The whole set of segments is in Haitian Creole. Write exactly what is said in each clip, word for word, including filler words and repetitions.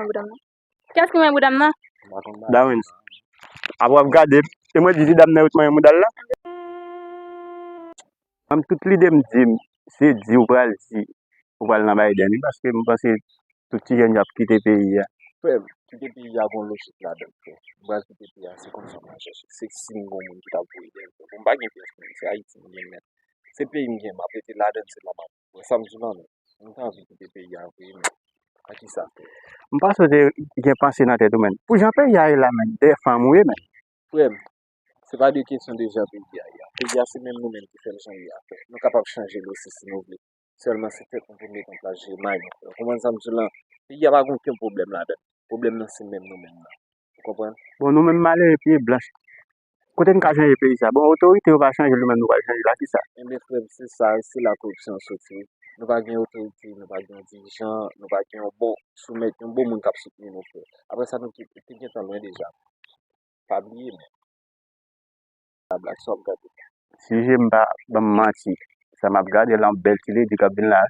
Manyen bouda m nan. Kiyès ki manyen bouda m nan? Darwin. Apre w ap gade, e mwen di ti dam nan yo t manyen bouda l la. An m tout lide m di m, se di ou pral di, ou pral nan Biden wi, paske m panse tout ti jèn yo ap kite peyi a. Frè m, kite peyi a gon lojik ladan l, frè. Ou pral kite peyi a, se konsa m al chèche. Se si m gon moun ki t ap voye dèyè m, frè. Bon, m pa gen pyès moun, se Ayiti m gen nèt. Se peyi m gen, m ap rete ladan l, se la m ap Wè sa m di w la, men. M ta anvi kite peyi a vre, men. A kisa, frè? M panse w te gen panse nan tèt ou, men. Pou jan peyi a ye la, men, dèyè fanm ou ye, men. Frè m, se pa de kesyon de jan peyi a ye a. Peyi a se menm nou menm ki fè l jan li ye a, frè. Nou kapab chanje l osi si nou vle. Sèlman se tèt nou pou n mete an plas, jere may nou, frè. Ou konprann sa m di w la? Peyi a pa gen okenn pwoblèm ladan l. Pwoblèm nan se menm nou menm nan. Ou konprann? Bon, nou menm malere pye blanch. Kote n ka chanje peyi sa? Bon, otorite yo pa chanje, nou menm nou pral chanje l a kisa? Enben, frè m, se sa, se la koripsyon an soti wi. Nou pa gen otorite, nou pa gen yon dirijan, nou pa gen yon bon soumèt, yon bon moun k ap soutni nou, frè. Apre sa, nou te, te gentan lwen deja. Pa bliye, men. Sa blag, sa w ap gade. Si je m pa ban m manti, sa m ap gade la, yon bèl ti ledi k ap vin la.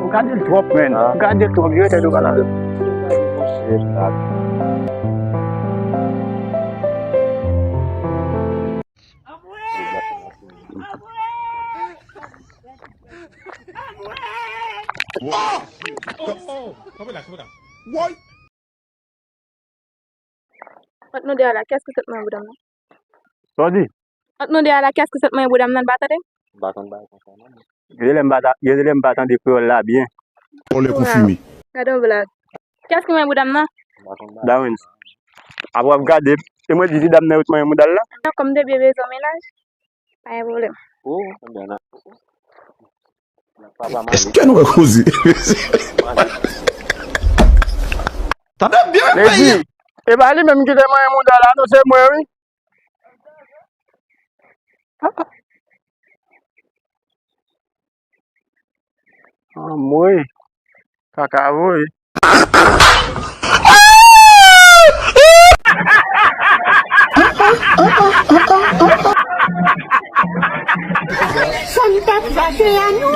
Ou gade l twòp, men. Ou gade l twòp, yo tèt ou pa la. Woy! Ant nou de a la, kiyès ki sot manyen bouda m nan? Sa w di? Ant nou de a la, kiyès ki sot manyen bouda m nan, n pa tande? M pa konn bagay konsa non. Genlè m pa ta, genlè m pa tande kreyòl la byen. Vòlè konfime. Gade yon blag. Kiyès ki manyen bouda m nan? M pa konn bagay. Darwin. Apre w ap gade, e mwen di ti dam nan yo t manyen bouda l la. Kòm depi bezwen mennaj, pa gen pwoblèm. Oh, enben, n a, papa Malik. Kè nou wè koze. Tande byen, men peyi a. E pa li menm ki te manyen bouda l la, non, se mwen, wi. Anmwe, kaka voye. Fò n pa fache a nou.